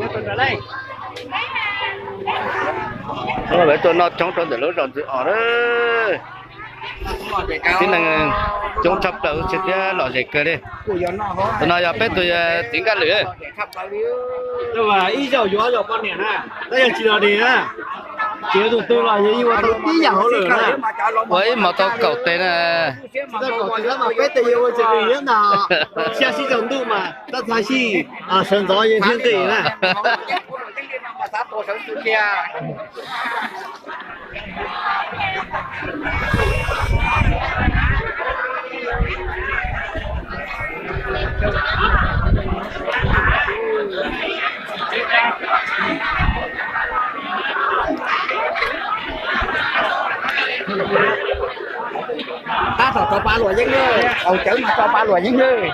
Peb tuaj noj coob rau ntawm lub zos Ntxwg Os na. Tib neeg coob tshaj plaws thiab, lom zem kawg li. Tus no yog peb tus txiv Nkaj Lwm. Ib zaug yuav zaug poj niam na, tab yog tsis los li na, ces tus twg los yeej ua tau tib yam hauj lwm na. Ua ib hmos tau kaum teg na. Tsis tau kaum teg mas peb teg yuav ua tsis nqis thiab ntag. Xya sib tsaus ntuj mas tab txhais sij sawv ntxov yeej thiaj nqis na. Tab tom tso pa luam yeeb lawm, qaum cawv mas tso pa luam yeeb lawm.